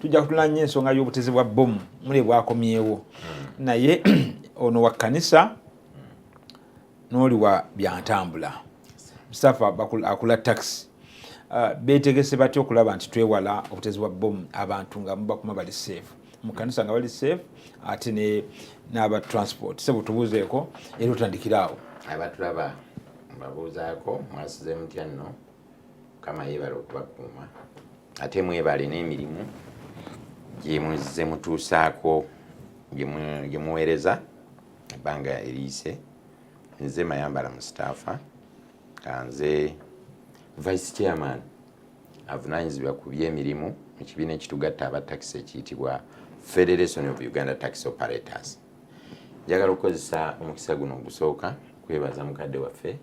Tujja kutula nnyo ensonga y'obutezi bwa bbomu muli bwakomyewo, naye ono wa kkanisa n'oli wa byantambula, Mustapha akula taxi. Beetegese batya okulaba nti twewala obutezi bwa bbomu, abantu nga mubakuma bali safe mu kanisa, nga bali safe, ate n'aba transport? Sebo, tubuuzeeko era otandikire awo. Abatulaba mbabuuzaako, mwasize mutya nno? Mukama yeebale okubakuuma, ate mwebale n'emirimu gyemuzze mutuusaako, gye muweereza ebbanga eriyise. Nze Mayambala Mustapha, kanze vice chairman avunaanyizibwa ku byemirimu mu kibiina ekitugatta aba takisi ekiyitibwa Federation of Uganda Taxi Operators. Njagala okukozesa omukisa guno ogusooka kwebaza mukadde waffe.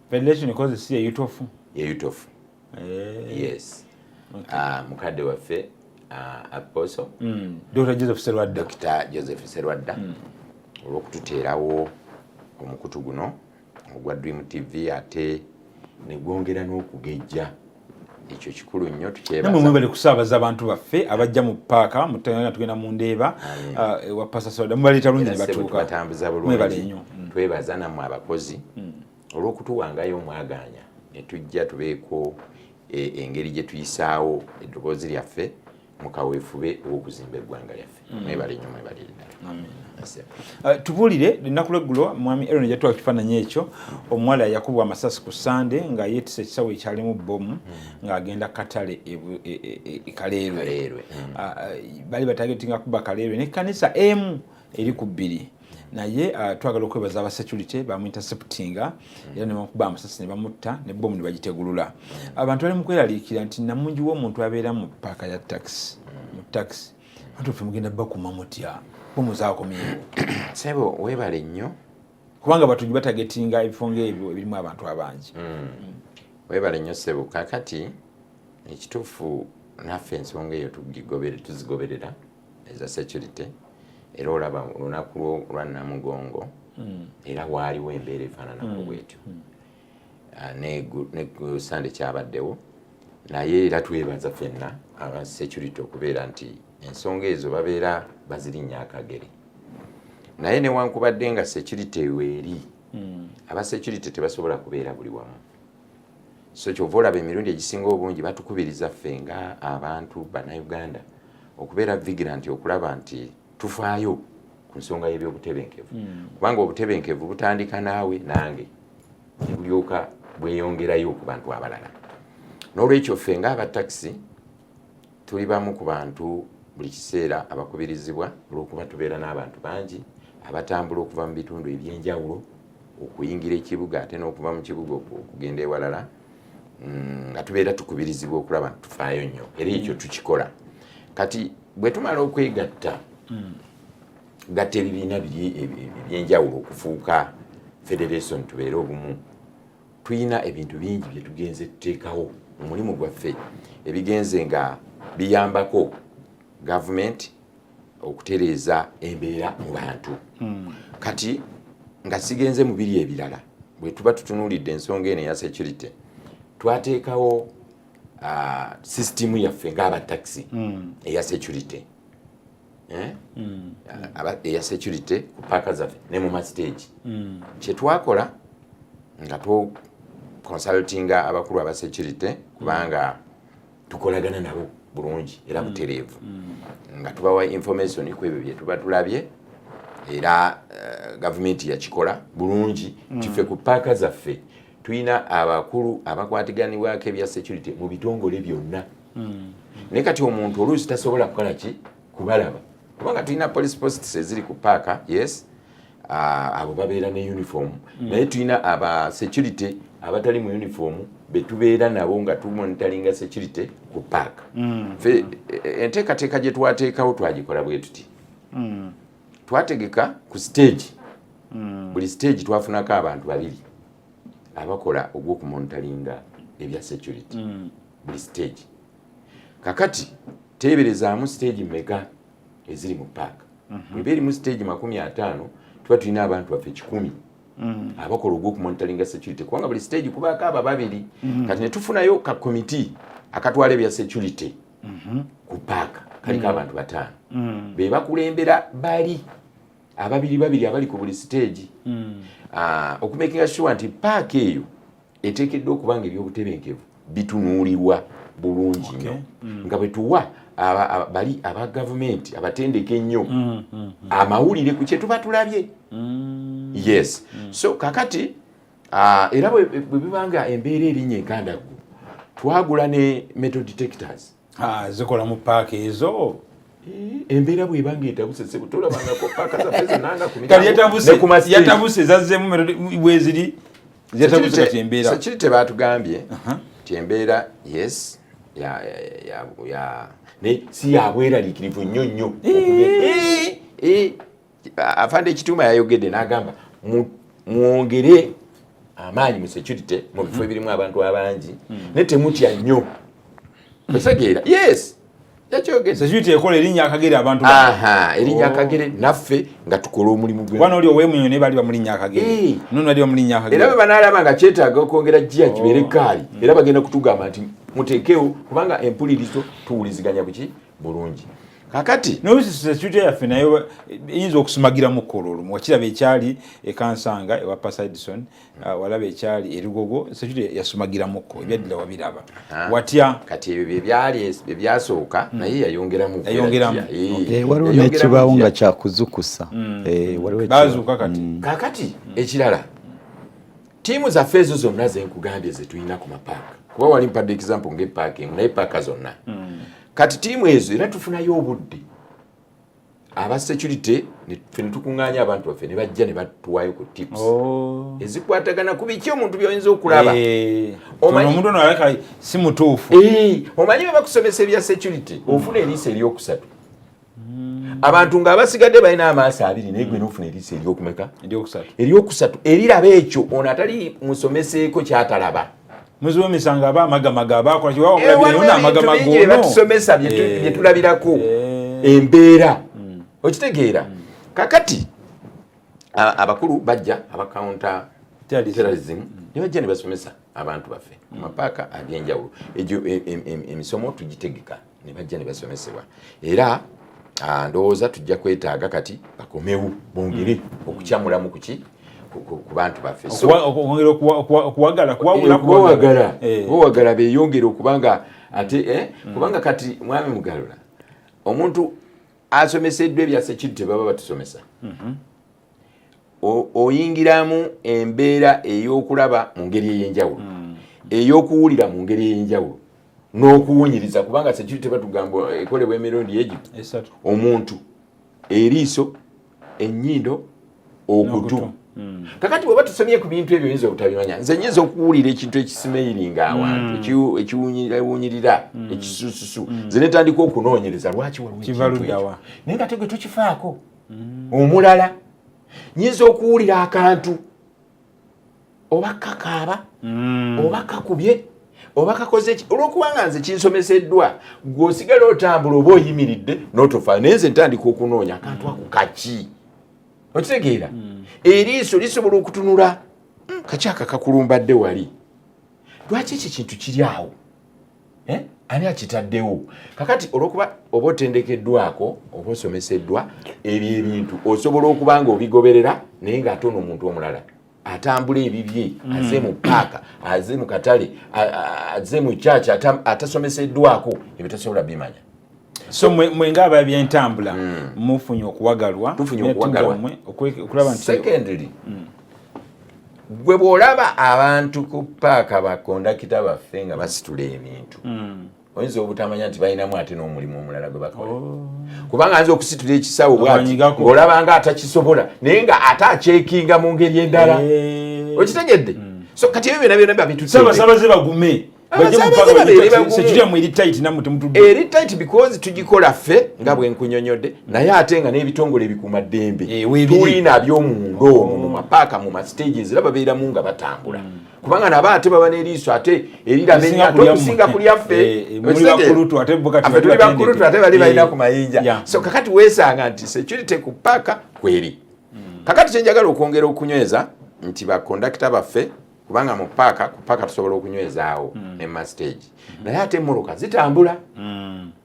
Federation ekoze si ye UTOF? Ye UTOF. Yes. Mukadde waffe apostle Dr Joseph Serwadda. Dr Joseph Serwadda, olw'okututeerawo omukutu guno ogwa Dream TV, ate ne gwongera n'okugejja. Ekyo kikulu nnyo. Namwe mwebale kusaabaza abantu baffe abajja mu paaka mutanga tugenda mu Ndeeba ewa Pastor Serwadda, mubaleeta bulungi ne batuuka. Batambuza Mwebale bulungi. nnyo. Twebaza nammwe abakozi olw'okutuwangayo omwagaanya ne tujja tubeeko engeri gye tuyisaawo eddoboozi lyaffe mu kaweefube ow'okuzimba eggwanga lyaffe. Mwebale nnyo, mwebale ddala. Tubuulire, lunaku lweggulo mwami Eron yatwala kifaananyi ekyo, omuwala yakubwa amasasi ku Sande nga yeetise ekisawo ekyalimu bbomu ng'agenda katale e Kaleerwe. Kaleerwe. Bali batargetinga kuba Kaleerwe n'ekkanisa emu eri ku bbiri, naye twagala okwebaza aba security, bamuinterceptinga era ne bamukuba amasasi ne bamutta, ne bbomu ne bagitegulula. Abantu bali mu kweraliikira nti namungi w'omuntu abeera mu paaka ya taxi, mu taxi, abantu ffe mugenda bakuma mutya bomu zakomyewo? Sebo, weebale nnyo. Kubanga batujju batargetinga ebifo ng'ebyo ebirimu abantu abangi. Weebale nnyo, ssebo. Kakati ekituufu, naffe ensonga eyo tuzigoberera eza security, era olaba olunaku lwa Namugongo era waaliwo embeera efaananako bwetyo. Ne ku Sande kyabaddewo, naye era twebaza ffenna aba security okubeera nti ensonga ezo babeera bazirinnya akagere. Naye newankubadde nga security weeri, aba security tebasobola kubeera buli wamu, so kyova olaba emirundi egisinga obungi batukubiriza ffe nga abantu Bannayuganda okubeera vigilant, okulaba nti tufaayo ku nsonga y'ebyobutebenkevu, kubanga obutebenkevu butandika naawe nange ne bulyoka bweyongerayo ku bantu abalala. N'olwekyo ffe ng'abatakisi tuli bamu ku bantu buli kiseera abakubirizibwa, olw'okuba tubeera n'abantu bangi abatambula okuva mu bitundu ebyenjawulo okuyingira ekibuga, ate n'okuva mu kibuga okugenda ewalala, nga tubeera tukubirizibwa okulaba nti tufaayo nnyo, era ekyo tukikola. Kati bwe tumala okwegatta gatta ebibiina biri ebyenjawulo okufuuka federation, tubeere obumu, tuyina ebintu bingi bye tugenze tuteekawo mu mulimu gwaffe ebigenze nga biyambako gavumenti okutereeza embeera mu bantu. Kati nga sigenze mu biri ebirala, bwe tuba tutunuulidde ensonga eno eya security, twateekawo sisitimu yaffe ng'abatakisi eya security, eh? Eya security ku paaka zaffe ne mu masiteegi. Kyetwakola nga tu consultinga abakulu aba security, kubanga tukolagana nabo bulungi era butereevu, nga tubawa information ku ebyo bye tuba tulabye, era gavumenti yakikola bulungi. Tife ku paaka zaffe tulina abakulu abakwatiganibwako ebya security mu bitongole byonna, naye kati omuntu oluusi tasobola kukola ki kubalaba, kubanga tulina police posts eziri ku paaka. Yes, abo babeera ne uniform, naye tulina aba security abatali mu uniform betubeera nabo nga tumonitoringa security ku paaka. Fe enteekateeka gye twateekawo twagikola bwe tuti: twategeka ku stage, buli stage twafunako abantu babiri abakola ogw'okumonitoringa ebya security buli stage. Kakati teeberezaamu stage mmeka eziri mu paaka. Bweba erimu stage 50, tuba tulina abantu baffe 100 abakola ogw'okumonitoringa security, kubanga buli stage kubaako abo babiri. Kati ne tufunayo ka komiti akatwala ebya security ku paaka. kaliko abantu 5 be bakulembera bali ababiri babiri abali ku buli stage, okumakinga sure nti paaka eyo eteekeddwa okuba nga ebyobutebenkevu bitunuulirwa bulungi nnyo, nga bwe tuwa bali aba gavumenti abatendeke ennyo amawulire ku kye tuba tulabye. Yes, so kakati era bwe bibanga embeera erinnya enkandaggo, twagula ne metal detectors. Zikola mu paaka ezo? Embeera bwebanga etabuse, tolabangako paaka zaffe zonna nga ku miryango, yatabuse, zazzeemu bweziri. Security batugambye nti embeera, yes, naye si yabweraliikirivu nnyo nnyo. Afande Ekituuma yayogedde n'agamba mwongere amaanyi mu security mu bifo ebirimu abantu abangi, naye temutya nnyo. Otegeera? Yes, yakyogedde. Security ekola erinnya akagere abantu. Erinnya akagere, naffe nga tukola omulimu. Gwe wano oli ow'emunyonyo naye bali bamulinnya akagere, nono bali bamulinnya akagere. Era bwe banaalaba nga kyetaaga okwongera giya kibeere kaali, era bagenda kutugamba nti muteekewo, kubanga empulirizo tuwuliziganya buki bulungi. Kakati security yaffe nayo eyinza okusumagira kola olumu. Wakiraba ekyali ekansanga ewa Pastor Edison, walaba ekyali erugogo, security yasumagiramuko, ebyaddira wabiraba watya? Kati ebyo byebyali ebyasooka, naye yayongeramu. Yayongeramu. Waliwo n'ekibaawo nga kyakuzukusa. Bazuuka kati. Kakati ekirala, tiimu zaffe ezo zonna zenkugambye zetulina ku mapaaka, kuba wali mpadde example nga epaaka emu, naye paaka zonna. Kati tiimu ezo era tufunayo obudde aba security ffe netukuŋŋaanya abantu baffe ne bajja ne batuwaayo ku tips ezikwatagana ku biki omuntu by'oyinza okulaba. Omuntu ono alabika si mutuufu. Omanyi bwe bakusomesa ebya security, ofuna eriiso eryokusatu. Abantu ng'abasigadde balina amaaso abiri, naye gwe n'ofuna eriiso eryokumeka? Eryokusatu, eriraba ekyo ono atali musomeseeko kyatalaba. Muzi w'emisango aba amagamaga abakola kiwawamulabirayo amagamaga. Ono batusomesa bye tulabirako embeera. Okitegeera? Kakati abakulu bajja aba counter terrorism ne bajja ne basomesa abantu baffe mu mapaaka ag'enjawulo. Egyo emisomo tugitegeka ne bajja ne basomesebwa. Era ndowooza tujja kwetaaga kati bakomewo bongere okukyamulamu kuki ku bantu baffe. Okuwagala, beyongere okubanga ate, kubanga kati mwami Mugalula, omuntu asomeseddwa ebya security baba batusomesa, oyingiramu embeera ey'okulaba mu ngeri ey'enjawulo, ey'okuwulira mu ngeri ey'enjawulo, n'okuwunyiriza, kubanga security batugamba ekolebwa emirundi egyo: omuntu, eriiso, ennyindo, okutu. Kakati bweba tusomye ku bintu ebyo, oyinza obutabimanya. Nze nyinza okuwulira ekintu ekisimeyiringa awantu, ekiwunyirira, ekisususu, nze netandika okunoonyereza lwaki waliwo ekintu ekyo, naye nga tegwe tokifaako. Omulala nyinza okuwulira akantu oba kakaaba, oba kakubye, oba kakoze ki, olwokubanga nze kinsomeseddwa. Gwe osigala otambula oba oyimiridde n'otofaayo, naye nze ntandika okunoonya akantu ako kaki. Okitegeera? Eriiso lisobola okutunula, kaki aka kakulumbadde wali? Lwaki ekyo kintu kiri awo? Ani akitaddewo? Kakati olwokuba oba otendekeddwako oba osomeseddwa ebyo ebintu, osobola okuba nga obigoberera, naye ng'ate ono omuntu omulala atambula ebibye, aze mu paaka, aze mu katale, aze mu kyaki, atasomeseddwako ebyo tasobola bimanya. So mwe nga ababyentambula mufunye okuwagalwa? Tufunye okuwagalwa. Okulaba nti secondly, gwe bw'olaba abantu ku paaka, bakondakita baffe nga basitula ebintu, oyinza obutamanya nti balinamu ate n'omulimu omulala gwe bakola, kubanga nza okusitula ekisawo bwati ng'olaba nga atakisobola, naye nga ate akyekinga mu ngeri endala. Okitegedde? So kati ebyo byonna byonna babitusabasabaze bagume. Eri tight because tugikola ffe nga bwe nkunyonyodde, naye ate nga n'ebitongole ebikuuma ddembe tulina byomunda omwo mu mapaaka, mu mastages, era babeeramu nga batambula, kubanga nabo ate baba n'eriiso ate eriraba ate okusinga ku lyaffe. Tuli bakulutu, ate bali balina ku mayinja. So kakati weesanga nti security ku paaka kweri. Kakati kyenjagala okwongera okunyweza nti bakondakita baffe Kubanga mu paaka, ku paaka tusobola okunywezaawo ne mastage, naye ate emmotoka zitambula,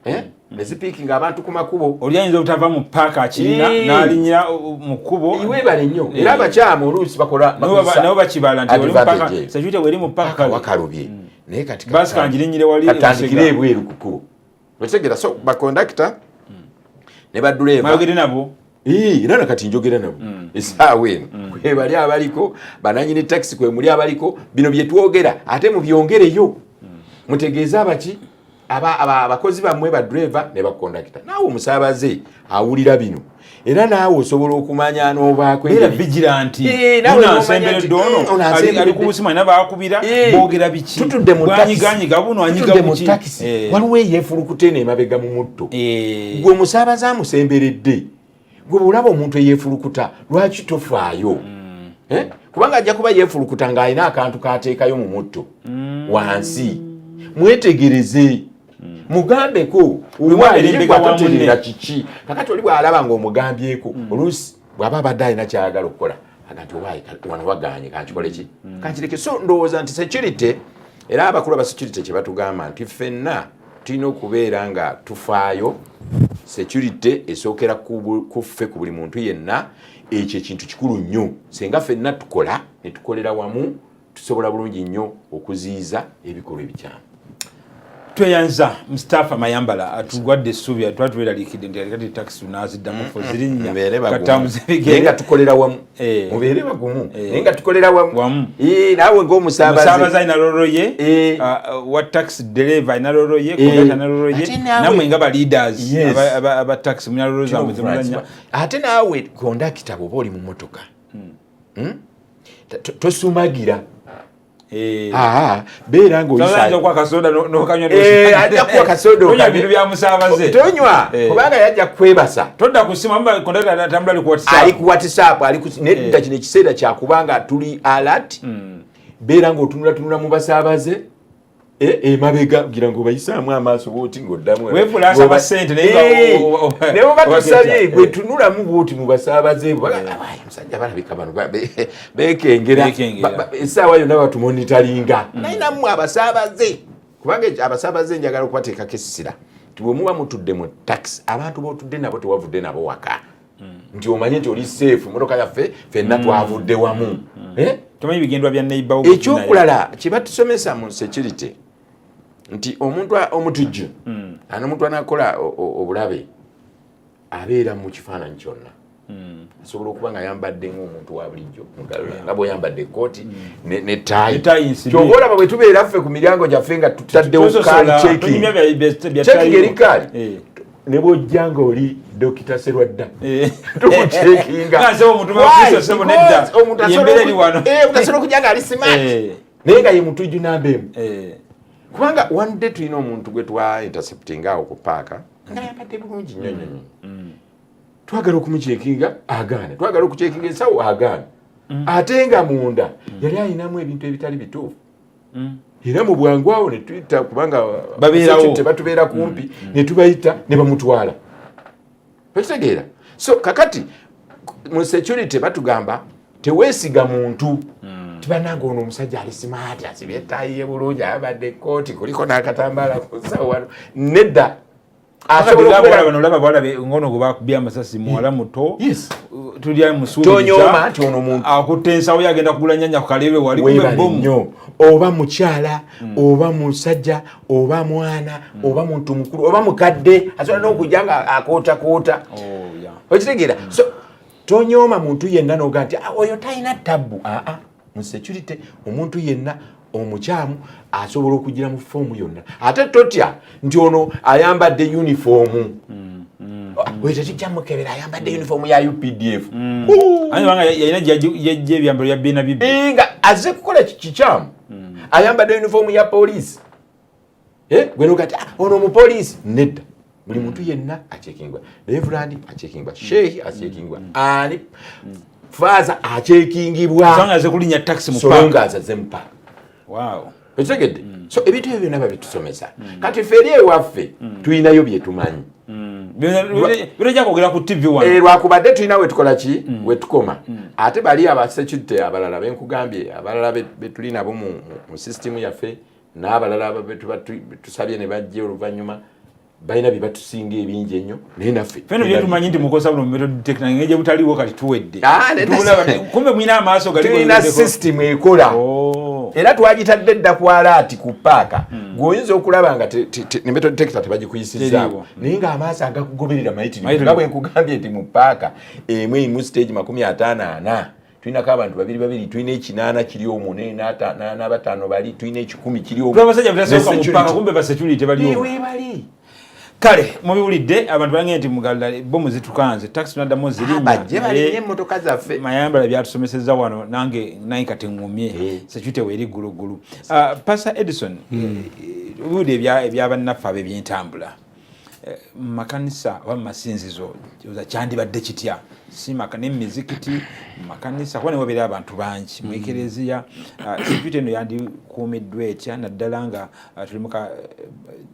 eh? Ne zipickinga abantu ku makubo. Oli ayinza obutava mu paaka akirina n'alinyira mu kkubo. Iwebale nnyo. Era abakyamu oluusi bakola nabo bakibala nti oli mu paaka, security weri mu paaka. Wakalubye, naye kati basi kanjirinyire wali. Katandikire ebweru ku kkubo, okitegera? So bakondakita ne baduleva mwayogere nabo. Era nakati njogera nabo essaawa eno. Kwe bali abaliko bananyini taxi, kwe muli abaliko bino bye twogera, ate mubyongereyo, mutegeeze abaki, abakozi bammwe, badriver ne bakondakita. Naawe omusaabaze awulira bino, era naawe osobola okumanya n'obaako beera vigilant. Naawe n'omanya nansemberedde nti, ono ono ali ku busimu, alina bakubira, boogera biki? Tutudde mu taxi. Bwanyiganyiga buno, anyiga Tutudde mu buki? taxi, waliwo eyeefulukuta eno emabega mu mutto. Gwe omusaabaze amusemberedde, gwe bwolaba omuntu eyeefulukuta, lwaki tofaayo? Eh? Kubanga ajja kuba yeefulukuta ng'alina akantu kateekayo mu mutto wansi. Mwetegereze, mugambeko. Buli emberembega wa munne. Totereera kiki. Kakati oli bw'alaba ng'omugambyeko, oluusi bw'aba abadde alina kyayagala okukola, aga nti, "Owaaye, wano waganye, kankikole ki, kankireke." So ndowooza nti security, era abakulu aba security kye batugamba nti ffenna tulina okubeera nga tufaayo. Security esookera ku ffe, ku buli muntu yenna. Ekyo ekintu kikulu nnyo. Senga ffenna tukola ne tukolera wamu, tusobola bulungi nnyo okuziyiza ebikolwa ebikyamu. Tweyanza Mustapha Mayambala, atugwadde essuubi. Twatweraliikidde nti kati takisi tunaziddamu fo zirinnya. Mubeere bagumu. Katambuze Naye ebigere. nga tukolera wamu. Mubeere bagumu, naye nga tukolera wamu. Wamu. Naawe ng'omusaabaze. Omusaabaze alina role ye, wa taxi driver alina role ye, conductor alina role ye. Ate naawe- Nammwe nga ba leaders aba taxi mulina role zammwe zemuzannya. Ate naawe kondakita, bw'oba oli mu motoka, Tosumagira. Beera ng'oyisa akasoda n'okanywa. Ajja kuwa kasoda. Tonywa okanywe. bintu bya musaabaze. Tonywa, kubanga yajja kukwebasa. Todda ku simu, amba kondakita atambula ali ku WhatsApp. Ali ku WhatsApp, ali ku nedda. Kino ekiseera kyakubanga tuli alert. Beera ng'otunulatunula mu basaabaze, emabega gira ng'obayisaamu amaaso bwoti ng'oddamu. Weefuula asaba ssente, naye nga Ne bwe batusabye, oba gwe tunulamu bwoti mu basaabaze bo. Musajja balabika bano beekengera. Beekengera. Essaawa yonna batumonitoringa. Naye nammwe abasaabaze, kubanga abasaabaze njagala okubateekako essira nti bwe muba mutudde mu taxi, abantu b'otudde nabo tewavudde nabo waka nti omanye nti oli safe. Motoka yaffe ffenna twavudde wamu. Eh? Tomanyi bigendwa bya neighbor wo. Ekyokulala kye batusomesa mu security nti omuntu omutujju ana omuntu anakola obulabe abeera mu kifaananyi kyonna. Asobola okuba nga ayambadde ng'omuntu wa bulijjo nga bw'oyambadde ekooti ne Ne ttaayi nsibe. Kyova olaba bwe tubeera ffe ku miryango gyaffe nga tutaddewo Tososola, kaali checking. tonyumya bya Checking ttaayi. eri kaali. Ne bw'ojja ng'oli Dokita Serwadda, tukucheckinga. Nga nsebo omuntu Kristo, ssebo nedda. Omuntu Ye mbeera eri wano. Asobola okujja nga ali smart, naye nga ye mutujju namba emu. Kubanga one day tulina omuntu gwe twa intercepting awo ku paaka nga yambadde bulungi nnyo nnyo nnyo. Twagala okumucheckinga, agaana. Twagala okucheckinga ensawo, agaana. Ate nga munda yali ayinamu ebintu ebitali bituufu. Era mu bwangu awo ne tuyita, kubanga Babeerawo. security batubeera kumpi, ne tubayita ne bamutwala. Okitegeera? So kakati mu security batugamba teweesiga muntu tibananga ono omusajja ali smart, asibye ettaayi ye bulungi, ayambadde ekkooti, kuliko n'akatambaala ku nsawo wano. Nedda. Asobola okubeera- Bano olaba bawala ngono gwe bakubye amasasi muwala muto. Tulya Tonyooma nti ono muntu akutte ensawo ye agenda kugula nyanya ku kalebe wali, kumbe weebale bomu. nnyo. Oba mukyala, oba musajja, oba mwana, oba muntu mukulu, oba mukadde, asobola n'okujja nga akootakoota. Oh, yeah. Okitegeera? So tonyooma muntu yenna noga nti, "Ah, oyo talina tabbu." Aa, mu security omuntu yenna omukyamu asobola okugira mu foomu yonna. Ate totya nti ono ayambadde unifoomu, oyo tetujja mukebera, ayambadde unifoomu ya UPDF. Ooh. Anye banga yalina yajja ebyambalo bya bina bibbi. Nga azze kukola kikyamu, ayambadde unifoomu ya poliisi. Gwe nogati, "Ah, ono omupoliisi." Nedda, buli muntu yenna achekingwa. Reverend achekingwa, sheikh achekingwa, ani, faaza achekingibwa. Songa aze kulinnya taxi mu park. Solonga azaze mu park. Okitegedde? So ebintu ebyo byonna babitusomesa. Kati ffe eri ewaffe tulinayo bye tumanyi. Birojja kwogera ku TV wano. Lwakubadde tulina wetukola ki, wetukoma. Ate bali aba security abalala benkugambye, abalala betuli nabo mu system yaffe, n'abalala betuba tusabye ne bajja oluvannyuma, balina bye batusinga ebingi ennyo, naye naffe Feno byetumanyi nti mukozesa buno metal detector, ngeri gye butaliwo kati tuwedde. Ah, nedda. Kumbe mulina amaaso gali Tulina system ekola. Oh. Era twagitadde dda ku alert ku paaka. Gweoyinza okulaba nga ne metal detector tebagikuyisizaako, Teriiwo. naye ng'amaaso agakugoberera mayitirivu. Mayitirivu. Nga bwe nkugambye nti mu paaka emu erimu stage 54, tulinako abantu babiri babiri, tulina 80 kiri omwo, n'abataano bali, tulina 100 kiri omwo. Tula abasajja btasooka Ne mu security. paaka, kumbe ba security bali omwo. Weebali. Kale mubiwulidde, abantu balangire nti mugalala bomu zitukanze, taxi tunaddamu zirinnya. Bajje Naye balinye emmotoka zaffe. Mayambala byatusomeseza wano, nange kati ŋŋumye. Security weeri ggulugulu. Pastor Edison, obiwulidde ebyabannaffe abo ebyentambula. Mu makanisa oba mu masinzizo oza kyandibadde kitya? Si ne mumizikiti, mu makanisa, kuba newabeera abantu bangi, mu ekereziya, security eno yandikuumiddwa etya, naddala nga tuli mu ka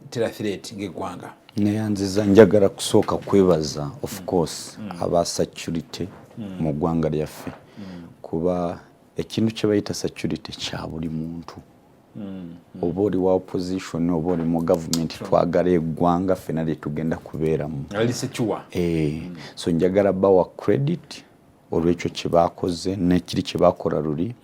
terror threat ng'eggwanga? Neyanziza. Njagala kusooka kwebaza, of course, aba security mu ggwanga lyaffe, kuba ekintu kye bayita security kya buli muntu, oba oli wa opposition oba oli mu gavumenti, twagala eggwanga ffena lye tugenda kubeeramu ali secure. So njagala bawa credit olwekyo kye bakoze nekiri kye bakola luli.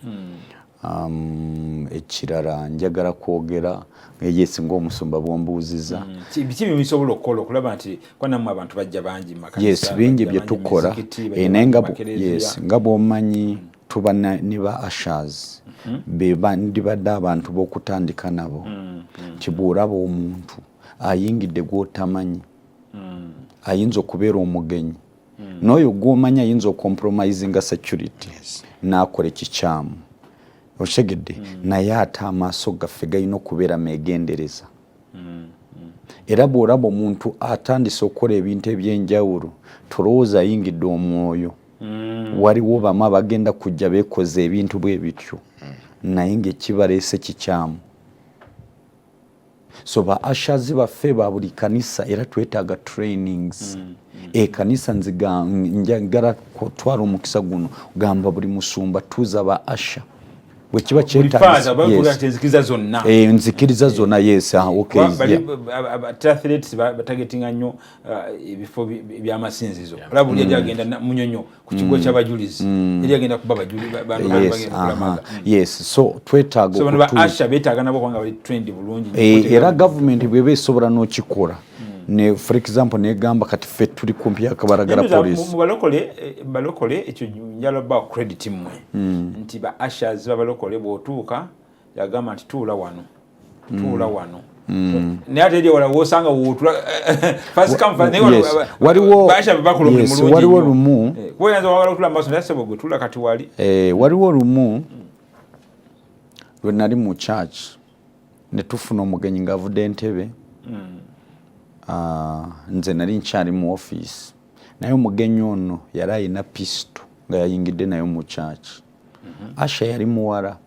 Ekirala njagala kwogera, yes, ng'omusumba bwombuuziza. Biki byemusobola okukola okulaba nti kuba nammwe abantu bajja bangi mu makanisa, Yes, bingi bajja bye bangi mu tukola. mizikiti, bajja Naye bangi nga mu makereziya. Yes, nga bw'omanyi tuba ne ba ushers, be bandibadde abantu b'okutandika nabo, nti bw'olaba omuntu ayingidde gw'otamanyi, ayinza okubeera omugenyi, n'oyo gw'omanyi ayinza ocompromisinga security n'akola ekikyamu, okitegedde? Naye ate amaaso gaffe galina okubeera meegendereza, era bw'olaba omuntu atandise okukola ebintu ebyenjawulo, tolowooza ayingidde omwoyo. Waliwo bamu abagenda kujja beekoze ebintu bwe bityo, naye ng'ekibaleese kikyamu. So ba ushers baffe ba buli kanisa, era twetaaga trainings. Ekanisa nziga njagala kutwala omukisa guno gamba buli musumba, tuuza ba usher bwe kiba Buli kyetaagisa. faaza bavuga Yes. nti enzikiriza zonna. Nzikiriza zonna, yes, ah, okay. Kuba bali athletes batargetinga nnyo ebifo by'amasinzizo. Olaba buli yali agenda Munyonyo ku kigo ky'abajulizi, yali agenda kuba bantu bagenda kulamaga. Yes, so twetaaga So bano ba usher beetaaga nabo kubanga bali trained bulungi. Era gavumenti bweba esobola n'okikola, ne for example negamba kati ffe tuli kumpi yakabalagala police. Mu balokole, balokole ekyo njala ba credit mmwe nti ba ushers babalokole bw'otuuka yagamba nti tuula wano, tuula wano, naye ate eri ewala wosanga wootula first come first, naye ba usher bakola omulimu mulungi Waliwo nnyo. lumu Kuba oyinza wagala otula mu maaso, naye ssebo gwe tuula kati wali. Waliwo lumu lwe nali mu church ne tufuna omugenyi ng'avudde Entebe. Ah, nze nali nkyali mu office, naye omugenyi ono yali ayina pistol nga yayingidde nayo mu church. Usher yali muwala.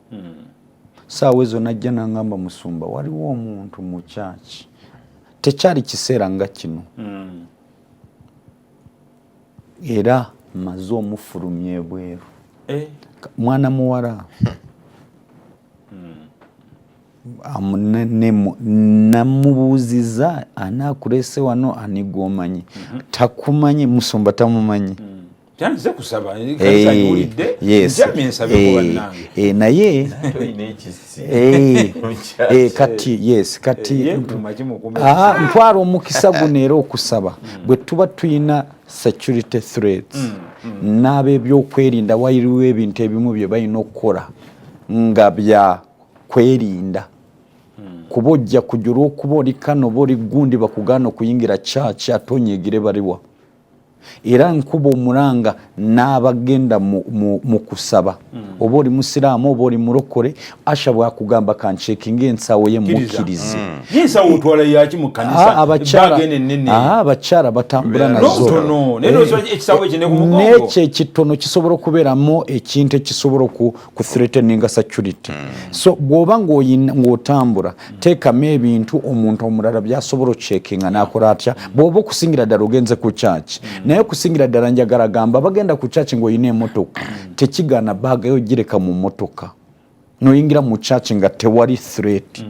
Saawa ezo najja nangamba, "Musumba, waliwo omuntu mu church." Tekyali kiseera nga kino, era maze omufulumya ebweru. Mwana muwala. Namubuuziza, "Ani akulese wano? Ani gwomanyi?" "Takumanyi, musumba, tamumanyi." Kyanze kusaba kanisa ngiwulidde, nkyamye nsabeko bannange. Naye Tolina ekisi. Kati yes, kati Ye kuma kimukume. Ah, ntwala omukisa guno era okusaba, bwe tuba tuyina security threats n'ab'ebyokwerinda, waliwo ebintu ebimu bye balina okukola nga bya kwerinda, kuba ojja kujja olw'okuba oli kano oba oli gundi, bakugaana okuyingira church, ate onyiigire baliwa. Era nkuba omulanga n'abagenda mu kusaba, oba oli musiraamu oba oli mulokole, usher bwakugamba kancheckinga ensawo ye, mukkirize. Yensawo otwala yaki mu kanisa? Abakyala batambula nazo. N'ekyo ekitono kisobola okubeeramu ekintu ekisobola ku threateninga security. So bw'oba ng'otambula, teekamu ebintu omuntu omulala byasobola okucheckinga n'akola atya. Bw'oba okusingira ddala ogenze ku church, naye okusingira ddala njagala gamba bagenda ku church ng'olina emotoka, tekigaana bag yo gireka mu motoka noyingira mu church nga tewali threat.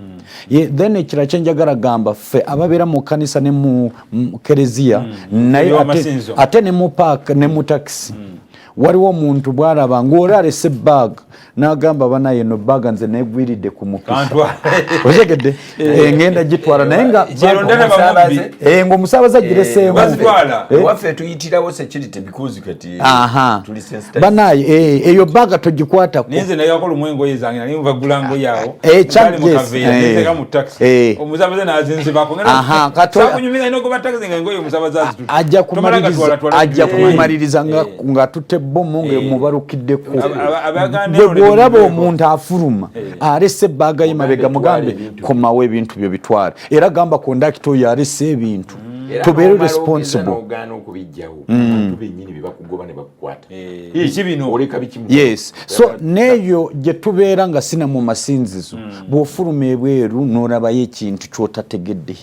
Then ekirala kyenjagala gamba ffe ababeera mu kanisa ne mu kereziya, naye ate ne mu park ne mu taxi, waliwo omuntu bwalaba ngaoli alese bag n'agamba, "Banaye, no bag nze negwiridde ku mukisa, otegedde, ngenda gitwala," naye nga ngaomusaabaze agireseemu. Waffe tuyitirawo security because kati tuli sensitized. Banaye, eyo bag togikwatako. Ninze nayakola omu engoye zange, nali nvagula ngoye awo Nali mu kaveera, nenzeka mu taxi, omusabaze nazinzibako. Sakunyumiza ino goba taxi nga engoye omusabaze azitutte. Ajja kumaliriza nga tutte bomu nga emubalukiddeko. Abaganda Gwe eno bw'olaba ne omuntu afuluma alese bag ye mabega, mugambe, ebintu. "Komawo ebintu byo bitwale." Era gamba kondakita oyo alese ebintu, Era tubeere n'omala responsible. ogeza n'ogaana okubijjawo, abantu bennyini be bakugoba ne bakukwata. Biki bino? Oleka biki? Yes, so neeyo gye tubeera nga sina mu masinzizo, bw'ofuluma ebweru n'olabayo ekintu ky'otategedde,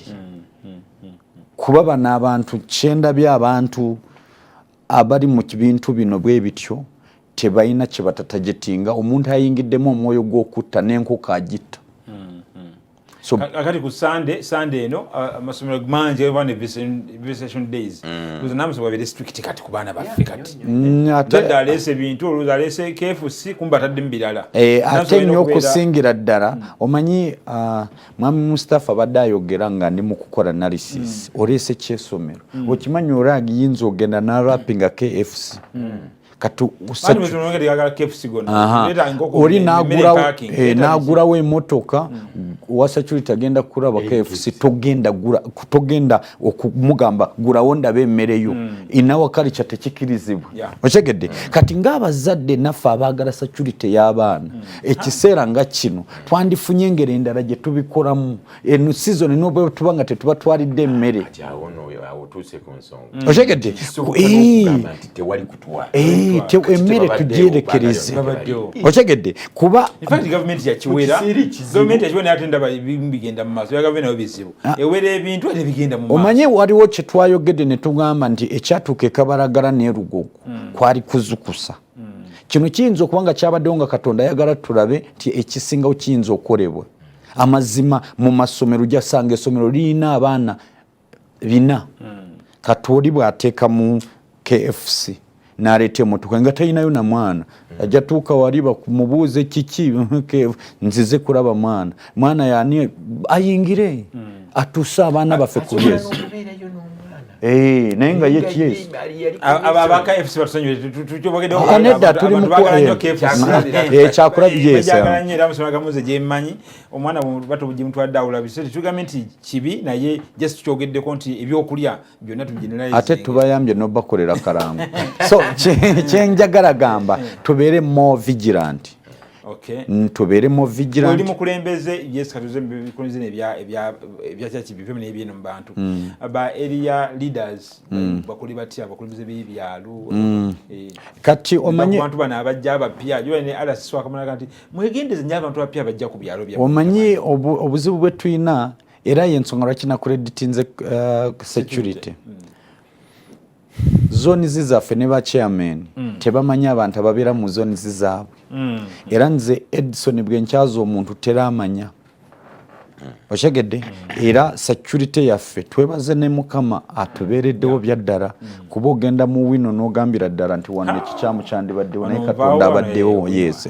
kuba bano abantu kyendabye, abantu abali mu bintu bino bwe bityo tebalina kye batatargetinga. Omuntu ayingiddemu omwoyo gw'okutta n'enkoko agitta. So Kakati ku Sande eno, amasomero mangi aba ne visitation days. Luza n'amasomero gabeere strict kati ku baana baffe kati. Ate Zadde aleese ebintu, olowooza aleese KFC, kumba ataddemu birala. Ate nnyo okusingira ddala, omanyi, mwami Mustapha abadde ayogera nga ndi mu kukola analysis. Oleese kyesomero, okimanyi oli agiyinza ogenda n'awrappinga KFC kati Anti masomero gagala KFC gonna. Leeta enkoko, oli emmere packing, leeta n'agulawo emotoka wa security agenda kulaba KFC, togenda gula, togenda okumugamba gulawo ndaba emmere yo. Inawa culture tekikirizibwa. Otegedde? Kati ng'abazadde naffe abaagala security y'abaana, ekiseera nga kino twandifunye engeri endala gye tubikolamu eno season, n'obwe tuba nga tetubatwalidde emmere. Kati awo no awo otuuse ku nsonga. Otegedde? Kisoboka n'okugamba nti tewali kutwala. Emmere Tebabaddeewo, tugyerekereze. Babaddewo. Otegedde? Kuba In fact, gavumenti yakiwera. Mu kiseera ekizibu. Gavumenti yakiwera, naye ate ndaba ebimu bigenda mu maaso. Ya gavumenti nayo bizibu, ewera ebintu ate bigenda mu maaso. Omanye waliwo kye twayogedde ne tugamba nti ekyatuuka ekabalagala ne Lugogo kwali kuzukusa. Kino kiyinza okuba nga kyabaddewo nga Katonda ayagala tulabe nti ekisingawo kiyinza okukolebwa. Amazima, mu masomero ojasanga essomero lirina abaana 400. Kati oli bw'ateeka mu KFC n'aleeta emotoka nga talinayo na mwana, ajja tuuka wali bakumubuuze kiki, "Nzize kulaba mwana." Mwana yani ayingire atuuse abaana baffe ku Asobola byezi n'okubeerayo n'omwana. Naye nga ye kyesi. Abo aba KFC batusonyiwe, tukyogeddeho. Ah, nedda, tuli mu Abantu baagala nnyo KFC. Yes. Bagyagala nnyo, era amasomero agamu nze gyemmanyi omwana batugimutwadde awulabise. Tetugambye nti kibi, naye just tukyogeddeko nti ebyokulya byonna tubigeneralize. Ate tubayambye nobakolera kalango. So kyenjagala gamba, tubeere more vigilant. Tubeere more Oli vigilant. Mukulembeze, yes, katuze mubikulembeze ebya kyaki bivemu n'ebyeno mu bantu, ba area leaders bakole batya, abakulembeze b'ebyalo? Kati omanye Abantu bano abajja abapya jo ne RCC wakamalaga nti mwegendeze nnyo abantu abapya bajja ku byalo byammwe. Omanyi obuzibu bwe tulina, era yensonga lwaki nakreditinze security zones zaffe ne ba chairman tebamanyi abantu ababeera mu zones zaabwe. Era nze Edson bwe nkyaza omuntu teramanya, okyegedde? Era security yaffe twebaze ne Mukama atubeereddewo byaddala, kuba ogenda mu wino n'ogambira ddala nti wano ekikyamu kyandibaddewo, naye Wano Katonda nvaawo, wano abaddewo. Yes,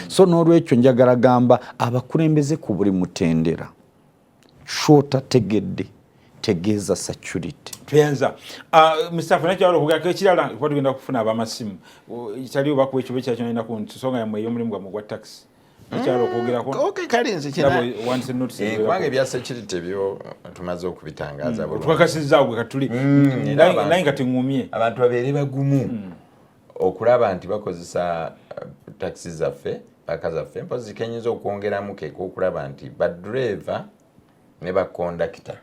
so n'olwekyo njagala gamba abakulembeze ku buli mutendera, kyotategedde tegeeza security. Tweyanza. Mustafa, nakyalo okugako ekirala, kuba tugenda kufuna abamasimu, kitali oba kuwa ekibo ekirala kyonalina ku nsonga yammwe ey'omulimu gwammwe gwa taxi. Ekyalo okwogerako. Okay, kale nze Ndaba wandise notice Eh, eziwerako. Kubanga ebya security byo tumaze okubitangaza bulungi. Tukakasizaawo gwe katuli Era naye nga teŋŋumye. Abantu babeere bagumu okulaba nti bakozesa takisi zaffe, paka zaffe. Mpozi kenyinza okwongeramu keka okulaba nti badureva ne bakondakita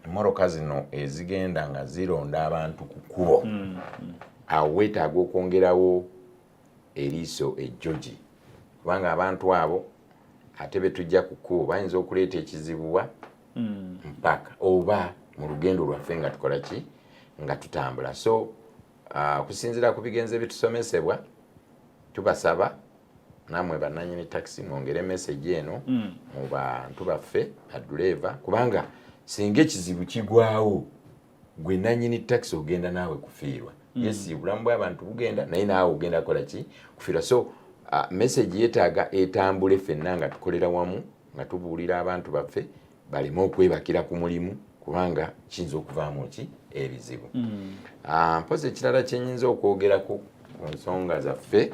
emmotoka zino ezigenda nga zironda abantu ku kkubo, awo weetaaga okwongerawo eriiso ejjogi, kubanga abantu abo ate betujja ku kkubo bayinza okuleeta ekizibuwa mpaka oba mu lugendo lwaffe nga tukola ki, nga tutambula. So okusinziira ku bigenze bitusomesebwa, tubasaba nammwe bannanyini takisi mwongere message eno mu bantu baffe baduleeva, kubanga singa ekizibu kigwawo, gwe nanyini takisi ogenda naawe kufiirwa. Yes, obulamu bw'abantu bugenda, naye naawe ogenda kukola ki? Kufiirwa. So message yeetaaga etambule ffenna nga tukolera wamu, nga tubuulira abantu baffe baleme okwebakira ku mulimu, kubanga kiyinza okuvaamu ki? Ebizibu. Mpozi ekirala kyenyinza okwogerako ku nsonga zaffe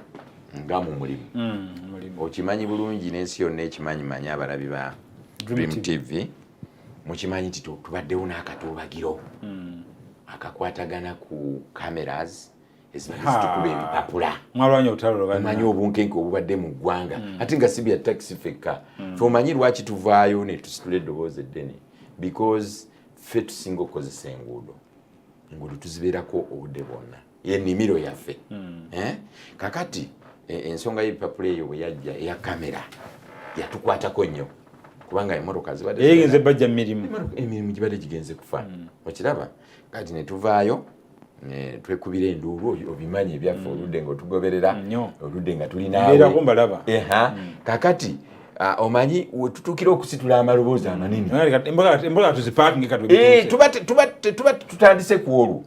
nga mu mulimu, Mulimu. Okimanyi bulungi n'ensi yonna ekimanyi, manyi abalabi ba Dream Dream TV mukimanyi nti tubaddewo n'akatuubagiro akakwatagana ku cameras ezibadde zitukuba ebipapula. Mwalwanya olutalo lwa Omanyi obunkenke obubadde mu ggwanga, ate nga si bya takisi fekka. Fe omanyi lwaki tuvaayo ne tusitula eddoboozi eddene? Because ffe tusinga okukozesa enguudo. Enguudo tuzibeerako obudde bwonna, ennimiro yaffe. Eh? Kakati ensonga y'ebipapula eyo bwe yajja eya kamera yatukwatako nnyo, kubanga emmotoka zibadde Eyegenze bajja mu mirimu. Emirimu gibadde gigenze kufa, okiraba? Kati ne tuvaayo ne twekubira enduulu. Obimanyi ebyaffe, oludde nga otugoberera, Nnyo. oludde nga tuli Mbeerako naawe. mbalaba. Eha, kakati omanyi wetutuukira okusitula amaloboozi amanene. Emboga tuzipakinge. Eh, tuba tutandise ku olwo.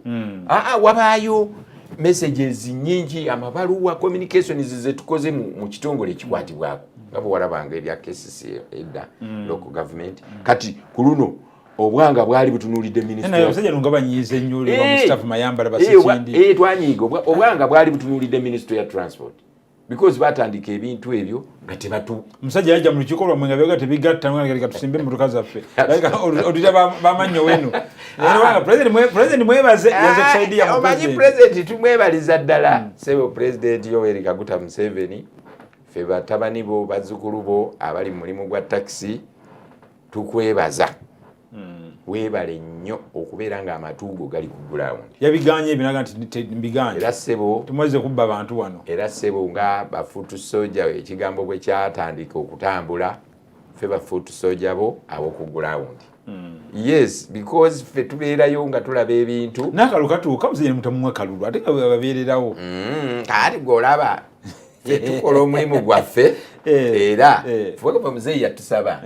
Wabaayo messages nyingi, amabaluwa, communications zetukoze mu kitongole ekikwatibwako, nga bwe walabanga ebya KCC edda, local government. Kati ku luno obwanga bwali butunuulidde Naye abasajja nga banyiize nnyo ba Mustafa Mayambala Eh, basekindi. Twanyiiga. Obwanga bwali butunuulidde ministry ya transport, because batandika ebintu ebyo nga tebatu Omusajja yajja mu lukiiko lwammwe nga byoga tebigatta, nga leka tusimbe emmotoka zaffe, olulira bamannyo weno. President mwebaze, yaze kusaidia mu Omanyi president. President tumwebaliza ddala, sebo President Yoweri Kaguta Museveni. Ffe batabani bo, bazzukulu bo abali mu mulimu gwa takisi tukwebaza. Weebale nnyo okubeera nga amatuugo gali ku ground. Yabiganye ebyo naga nti mbiganye. Era ssebo, Temweze kubba bantu wano. Era ssebo, nga ba foot soldier, ekigambo bwe kyatandika okutambula, ffe ba foot soldier bo ab'oku ground. Yes, because ffe tubeerayo nga tulaba ebintu. N'akalulu katuuka, musajja mutamuwa kalulu ate nga babeererawo. Kaati gweolaba ffe tukola omulimu gwaffe. Era ffe muzeeyi yatusaba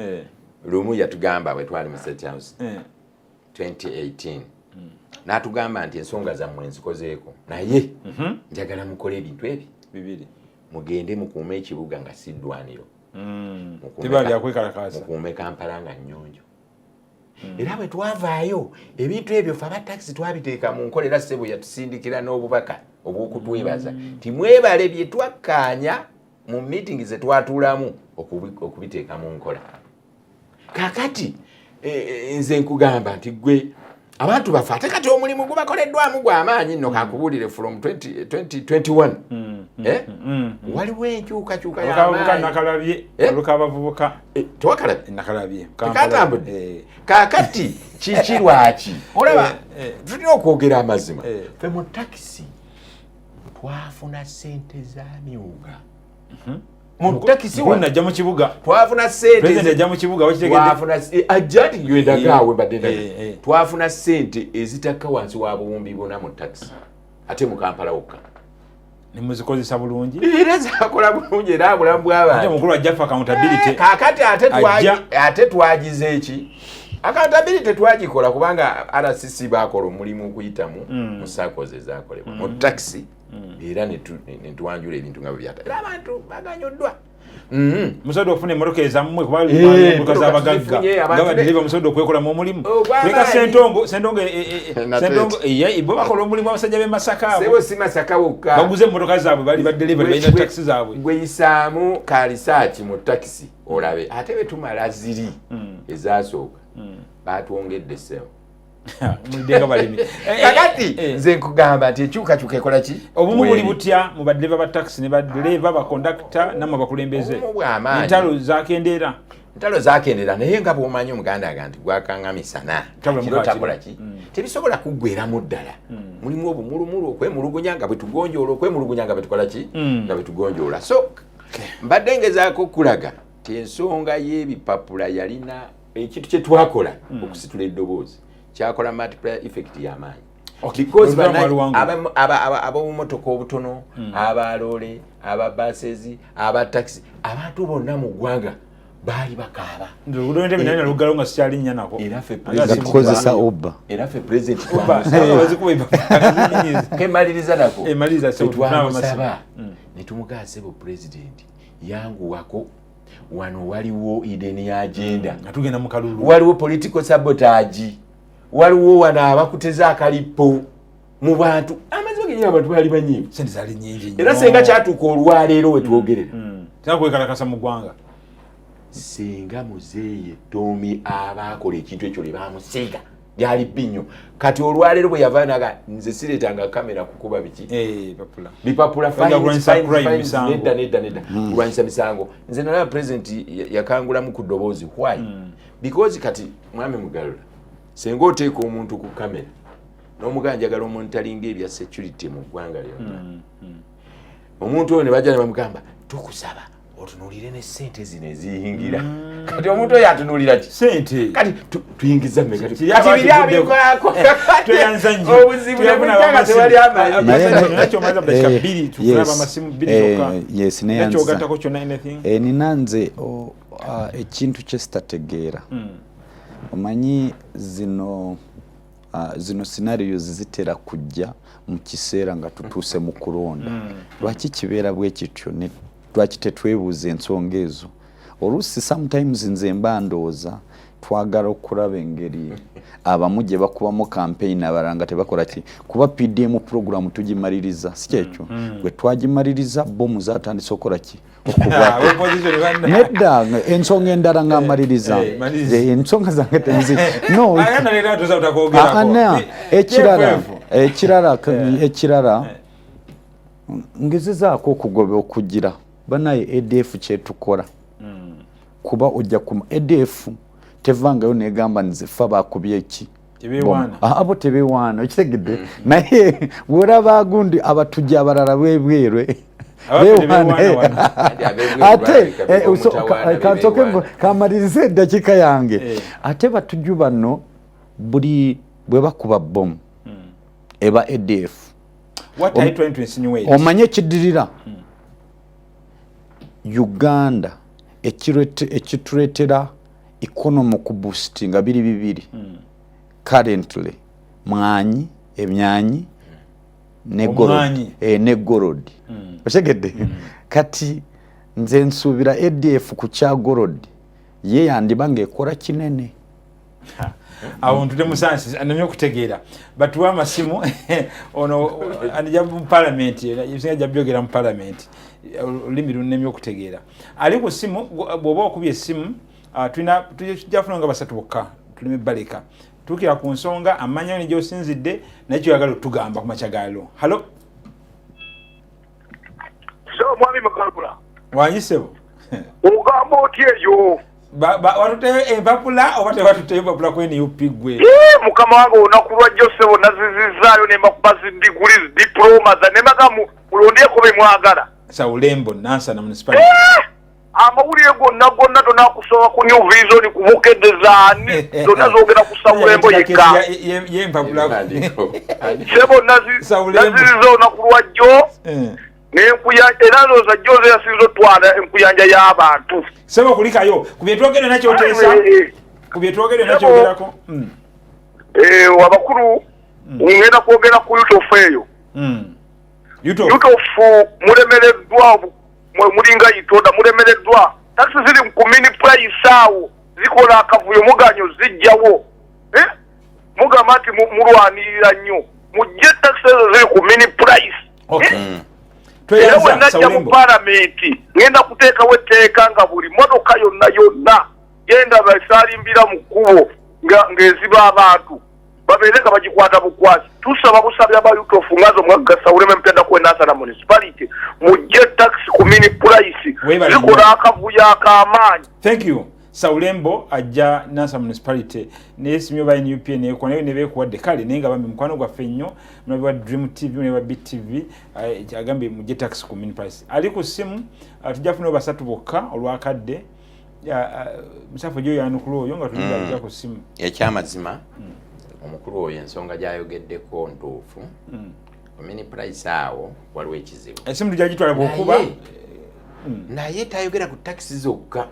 lumu, yatugamba bwe twali mu State House 2018, n'atugamba nti ensonga zammwe nzikozeeko, naye njagala mukole ebintu ebi Bibiri. Mugende mukuume ekibuga nga si ddwaniro. Teba lyakwekalakaasa. Mukuume Kampala nga nnyonjo. Era bwe twavaayo, ebintu ebyo fe abatakisi twabiteeka mu nkola. Era ssebo yatusindikira n'obubaka obw'okutwebaza nti mwebale bye twakkaanya mu meeting ze twatuulamu okubiteeka mu nkola. Kakati nze nkugamba nti gwe abantu baffe, ate kati omulimu gubakoleddwamu gw'amaanyi nno. Kankubuulire, from 2021 eh? Waliwo enkyukakyuka Olukabavubuka. y'amaanyi. Nakalabye. Eh? Olukabavubuka. Eh, tewakalabye? Nakalabye. Tekatambudde? Eh. Kaakati kiki lwaki olaba Eh, eh. tulina okwogera amazima? Eh. Fe mu takisi twafuna sente za myuga mu takisi. Mukulu najja mu kibuga. Twafuna sente President ajja mu kibuga, wakitegedde? Twafuna ajja nti gwendagaawe mbadde ndaga. Twafuna sente ezitakka wansi wa 40,000 mu takisi, ate mu Kampala wokka. Nemuzikozesa bulungi? Era zakola bulungi, era bulamu Ate bw'abantu. omukulu ajja fa accountability. Kaakati ate Ajja. Ate twagize eki? Accountability twagikola, kubanga RCC bakola omulimu okuyitamu mu SACCOs ezakolebwa mu taxi, era ne tuwanjula ebintu nga bwe byata, era abantu baganyuddwa. Musobodde okufuna emmotoka ezammwe, kuba emmotoka z'abagagga nga badereva musobodde okwekolamu omulimu. Leka Sentongo, Sentongo, Sentongo, bo bakola omulimu, abasajja b'e Masaka abo. Si Masaka wokka. Baguze emmotoka zaabwe, bali badereva, balina takisi zaabwe. Gweyisaamu kalisaaki mu takisi olabe, ate bwe tumala ziri ezasooka batwongedde ssebo. Mulidde balimi. Kakati nze nkugamba nti ekyukakyuka ekola ki? Obumu buli butya mu badereva ba takisi ne badereva, bakondakita, nammwe abakulembeze? Obumu bw'amaanyi. Entalo zakendeera? Entalo zakendeera, naye nga bw'omanyi Omuganda aga nti gwakanga misana Tabula kiro mukakiro. takola ki, tebisobola kuggweramu ddala. Mulimu obumulumulu, okwemulugunya nga bwe tugonjoola, okwemulugunya nga bwe tukola ki, nga bwe tugonjoola. So mbadde ngezaako okulaga ti ensonga y'ebipapula yalina ekintu kye twakola okusitula eddoboozi, kyakola multiplier effect y'amaanyi because Olugamba luwangu. ab'obumotoka obutono, abaloole, ababasezi, abatakisi, abantu bonna mu ggwanga baali bakaaba. Nze oluguudo lw'Entebbe nali naluggalawo nga sikyalinnya nako. Era ffe Nga tukozesa Uber. Era ffe president Uber, twamusaba. bazikuba empapula. Kemaliriza nako. Maliriza, ssebo, Ffe twamusaba tufune ne tumugaa, "Ssebo president, yanguwako, wano waliwo hidden agenda." Nga tugenda mu kalulu. Waliwo political sabotage, waliwo wano abakuteza akalippo mu bantu. Amazima genyini, abantu baali banyiivu. Sente zaali nyingi nnyo. Era senga kyatuuka olwaleero wetwogerera, Tena kwekalakasa mu ggwanga. Singa muzeeyi Tomi abaakola ekintu ekyo lye bamusiiga lyali bbi nnyo. Kati olwaleero bwe yavaayo naga, "Nze sireetanga kamera kukuba biki." Bipapula. Bipapula. Bajja kulwanyisa fines, crime, fines, misango. Nedda, nedda, nedda, kulwanyisa misango. Nze nalaba president yakangulamu ku ddoboozi. Why? Because kati mwami Mugalula, senga oteeka omuntu ku kamera n'omugaa, "Njagala omuntu alinga ebya security mu ggwanga lyonna," omuntu oyo ne bajja ne bamugamba, "Tukusaba otunuulire ne sente zino eziyingira." Kati omuntu oyo atunuulira ki? Sente. Kati tuyingiza mmeka? Kiri Kati biri abakivuddeko. abivaako. Tweyanza nnyo. Obuzibu Tuyafuna nebujja nga abamasimu. tewali amanyi. Nakyo omaze dakika 2, tufune abamasimu 2 zokka. Yes, neyanza. Nakyogattako kyonna, anything? Nina nze ekintu kye sitategeera. Omanyi zino scenarios zitera kujja mu kiseera nga tutuuse mu kulonda. Lwaki kibeera bwe kityo? Lwaki tetwebuuza ensonga ezo? Oluusi sometimes nze mba ndowooza twagala okulaba engeri abamu gye bakubamu campaign, abalala nga tebakola ki, kuba PDM program tugimaliriza, si kyekyo? Bwe twagimaliriza, bomu zatandise okukola ki? Okugwako. Opposition Nedda, ensonga endala nga maliriza. Maliriza. Ensonga zange tenzi no. Aganda leero tuza butakwogerako. Ah, ah, ekirala ngezezaako okugoba okugira banaye ADF kyetukola, kuba ojja kuma ADF tevangayo negamba nze fa bakubye ki. Tebeewaana. Ah, abo tebewaana, okitegedde? Naye bwolaba gundi abatujja abalala bwebwerwe Abaffe tebeewaana wano. Anti ab'ebweru ate balabika b'omutawaana kansooke bebeewaana. kamalirize eddakiika yange. Ate batujju bano buli bwe bakuba bomu eba ADF. What are you trying to insinuate? Omanye ekiddirira Uganda ekituleetera economy okuboostinga biri bibiri currently: mwanyi, emyanyi ne gold. Omwanyi. Ne gold, okitegedde? Kati nze nsuubira ADF ku kya gold ye yandiba ng'ekola kinene. Awo ntudde musansi anemye okutegeera. Batuwe amasimu. Ono anija mu palamenti, ebisinga jja byogera mu palamenti, olulimi lunnemye okutegeera. Ali ku simu, bw'oba okubye essimu, tulina tujja funa nga basatu bokka, tuleme baleka. Tuukira ku nsonga, amanya ne gyosinzidde, naye kyoyagala otugamba ku makya gaalo. Hello. So mwami Mugalula. Wangi ssebo. Ogamba otya eyo? Watuteyo empapula oba tewatuteyo empapula ku NUP gwe? Mukama wange, olunaku lwa jjo ssebo nazizizaayo nembakuba zi degree, diploma za nembaga mulondyeko be mwagala. Saulembo, Nansana Municipality. Amawulire gonna gonna tonakusoma ku New Vision, ku Bukedde, zaani zonna zogera ku Saulembo yekka. Yempapula. Ebiwandiiko. Sebo Saulembo. naziziza olunaku lwa jjo nenkuya, era ndowooza jjo nze yasinza otwala enkuyanja y'abantu. Sebo, kulikayo ku byetwogere nakyoteesa, ku byetwogere nakyogerako. Abakulu, ngenda kwogera ku UTOF eyo. UTOF. UTOF mulemereddwa. Mwe mulinga itoda, mulemereddwa. Takisi ziri ku mini price awo, zikola akavuyo, muganyo zijjawo. Mugamba nti mulwanirira nnyo, mujje takisi ezo ziri ku mini price. Era bwe najja mu palamenti ngenda kuteekawo etteeka nga buli motoka yonna yonna genda basaalimbira mu kkubo ng'eziba abantu, babeere nga bagikwata bukwasi. Tusaba busabi aba UTOF nga zo mwagga Sawuleme mpenda ku Nansana Municipality, mujje taxi ku mini price, zikola akavuyo ak'amaanyi. Thank you, Saulembo ajja Nansana Municipality. Naye simyo ba NUP nekuwa naye nebekuwadde kale, naye nga bambi mukwano gwaffe nnyo, mulabi wa Dream TV, mulabi wa BTV, agambye mujje taxi ku mini price. Ali ku ssimu, tujja funayo basatu bokka olwakadde. Musafu gyo yanukula oyo nga tulinda ku ssimu. Ekyamazima, omukulu oyo ensonga gyayogeddeko ntuufu. Ku mini price awo waliwo ekizibu. Esimu tujja gitwala bwokuba. Naye tayogera ku takisi zokka.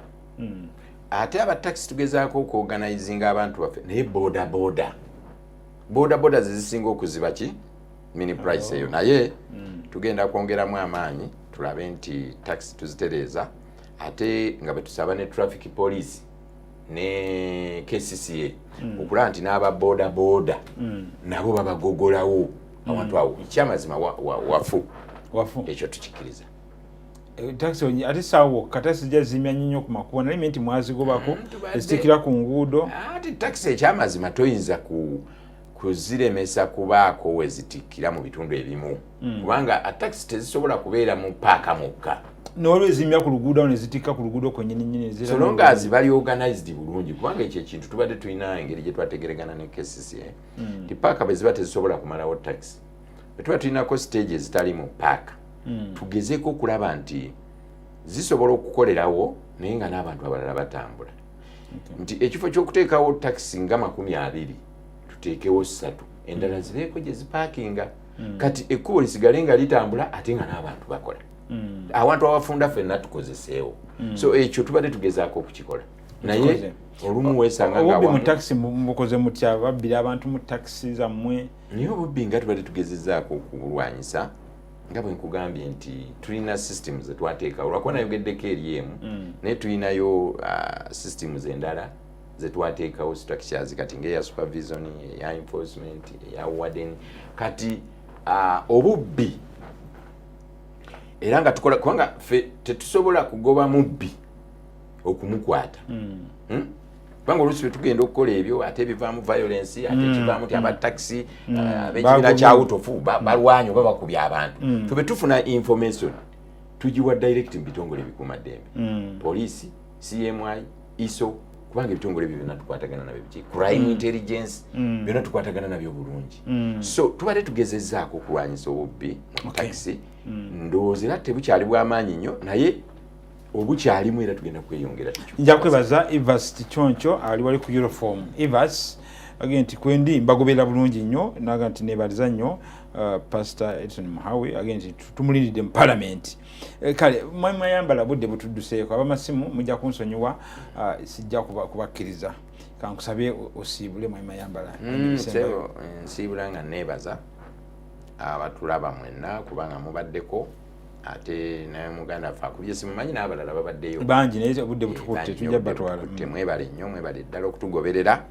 Ate abatakisi tugezaako okuorganizinga abantu baffe, naye boda boda, boda boda zezisinga okuziba ki mini price eyo. Naye tugenda kwongeramu amaanyi tulabe nti takisi tuzitereeza, ate nga bwetusaba ne traffic police ne KCCA okulaba nti n'aba boda boda nabo babagogolawo awantu awo. Ekyamazima wafu. Wafu. Ekyo tukikkiriza. Takisi ate saawa wokka, takisi zijja zimya nnyo ku makubo, naye nti mwazigobako ezitikira ku nguudo. Ate takisi ekyamazima toyinza kuziremesa kubaako wezitikkira mu bitundu ebimu, kubanga takisi tezisobola kubeera mu paaka mwokka. Nolwo ezimya ku luguudo awo nezitikka ku luguudo kwennyini nnyini. So long as bali organized bulungi, kubanga ekyo ekintu tubadde tulina engeri gye twategeregana ne KCCA ti paaka bwe ziba tezisobola kumalawo takisi, bwe tuba tulinako stage ezitali mu paaka, tugezeeko okulaba nti zisobola okukolerawo, naye nga n'abantu abalala batambula, nti ekifo ky'okuteekawo takisi nga 20, tuteekewo ssatu, endala zibeeko gye zipaakinga. Kati ekkubo lisigale nga litambula, ate nga n'abantu bakola awantu awafunda, ffenna tukozeseewo. So ekyo tubadde tugezaako okukikola, naye olumu weesanga nga obubbi mu takisi mubukoze mutya? Babbira abantu mu takisi zammwe? Naye obubbi nga tubadde tugezezaako okubulwanyisa, nga bwe nkugambye nti tulina systems zetwateekawo, lwakuba nayogeddeko eri emu, naye tulinayo systems endala zetwateekawo, structures kati ngaeya supervision, eya enforcement, eya warden. Kati obubbi era nga tukola, kubanga ffe tetusobola kugoba mubbi okumukwata. Kubanga oluusi tugenda okukola ebyo, ate bivaamu violence, ate kivaamu ti abatakisi ab'ekibiina kya UTOF balwanye oba bakubye abantu. Tube tufuna information, tugiwa direct mu bitongole ebikuumaddembe, poliisi, CMI, ISO, kubanga ebitongole ebyo byonna tukwatagana nabyo, biki, crime intelligence, byonna tukwatagana nabyo bulungi. So tubadde tugezezaako okulwanyisa obubbi mu takisi. Ndowooza era tebukyali bw'amaanyi nnyo, naye obukyalimu era tugenda kweyongera. Nja kwebaza Evas Kiconco ali wali ku uniform. Evas agenda nti kwendi mbagoberera bulungi nnyo, naga nti nebaliza nnyo Pastor Edson Muhawe, agenda nti tumulindiridde mu parliament. Kale mwemayambala, budde butudduseeko, abamasimu mujja kunsonyiwa, sijja kubakkiriza. Kankusabe osiibule, mwemayambala. Nsiibula nga neebaza abatulaba mwenna kubanga mubaddeko, ate naye muganda waffe akubye simumanyi n'abalala babaddeyo. Bangi, naye obudde butukutte, tujja batwala. Mwebale nnyo, mwebale ddala okutugoberera.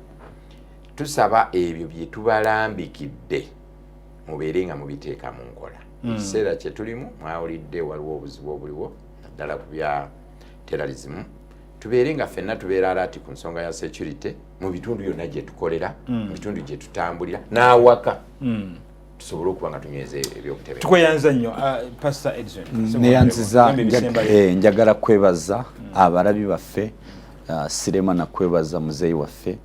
Tusaba ebyo bye tubalambikidde mubeere nga mubiteeka mu nkola. Ekiseera kye tulimu mwawulidde waliwo obuzibu obuliwo naddala ku bya terrorism. Tubeere nga ffenna tubeera alert ku nsonga ya security mu bitundu byonna gye tukolera, mu bitundu gye tutambulira n'awaka, tusobole okuba nga tunyweza ebyokutebera. Tukweyanza nnyo, Pastor Edson. Neyanziza. Njagala kwebaza abalabi baffe, sirema nakwebaza muzeeyi waffe,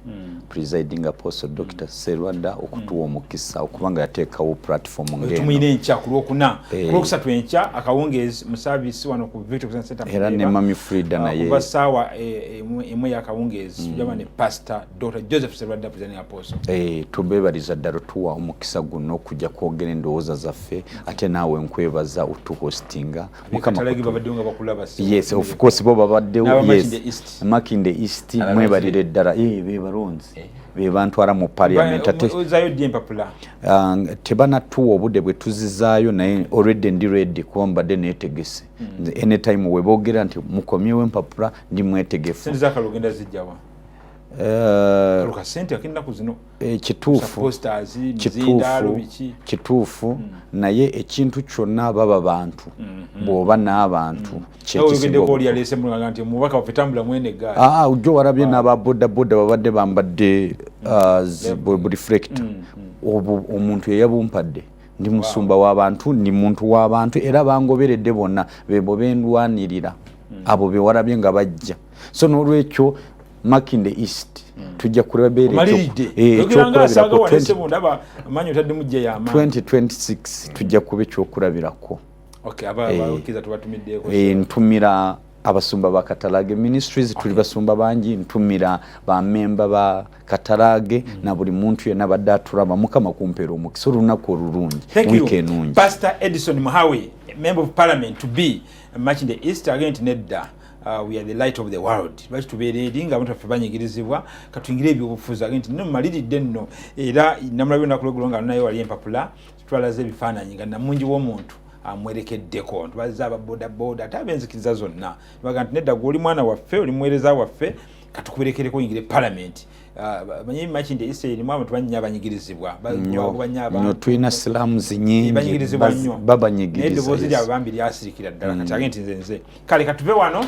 presiding apostle Dr Serwadda, okutuwa omukisa okubanga yateekawo platform. Tumuyina enkya ku Lwokuna, ku Lwokusatu enkya akawungeezi mu service wano ku Victory Center. Era ne Mami Frida naye. Kuva saawa 1 yakawungeezi tujaba ne Pastor Dr Joseph Serwadda, presiding apostle. Tubebaliza ddala tuwa omukisa guno okujja kwogera endowooza zaffe, ate naawe nkwebaza otuhostinga. Babaddewo nga bakulaba. Yes, of course, bo babaddewo. Yes. Makindye East, mwebalire ddala. Be balonzi be bantwala mu parliament. Ate Ozayo ddi empapula? Ah, tebanatuwa obudde bwe tuzizaayo, naye already ndi ready kuba mbadde neetegese. Nze anytime we boogera nti mukomyewo empapula, ndi mwetegefu. Sente zakalulu ogenda zijjawa? Kaluka sente akennaku zino. Kituufu. Posters, mizindaalo, biki. Kituufu, naye ekintu kyonna baba bantu, bw'oba n'abantu kyekisinga. Oyogeddeko oli yaleese mulanga nti omubaka waffe tambula mwene eggaali. Ah, ujjo warabye n'aba boda babadde bambadde bu reflector. Obwo omuntu yeyabumpadde. Ndi musumba w'abantu, ndi muntu w'abantu, era bangoberedde bonna, bebo bendwanirira, abo bewarabye nga bajja. So n'olwekyo Makindye East tujja kubeera Omaliridde oyogera asaaga walese bundaba amanyi otaddemu gye y'amaanyi. 2026 tujja kuba ekyokulabirako. Okay, abakkiriza tubatumiddeeko. Ntumira abasumba ba Katalage Ministries, tuli basumba bangi, ntumira bamemba ba Katalage na buli muntu yenna badde atulaba. Mukama kumpeera omukisa, olunaku olulungi. Thank you. Wiiki enungi. Pastor Edison Muhawe, member of parliament to be Makindye East, agenda nti nedda. We are the light of the world. Lwaki tubeera eri nga abantu baffe banyigirizibwa? Katuyingire ebyobufuzi. Agenda nti nno mumaliridde nno, era namulabye olunaku lweggulo nga naye wali empapula twalaze ebifaananyi nga namungi w'omuntu amwerekeddeko, ntubazza aba bodaboda ate ab'enzikiriza zonna baga nti nedda, gwe oli mwana waffe, oli muweereza waffe, katukuberekereko oyingire parliament. Manyi Makindye East erimu abantu bannya abanyigirizibwa. Bagoba nnyo abantu. Nnyo, tulina slums nyingi. Banyigirizibwa nnyo. Babanyigiriza. Naye eddoboozi lyabwe bambi lyasirikira ddala. Kati agende nti nze kale katuve wano.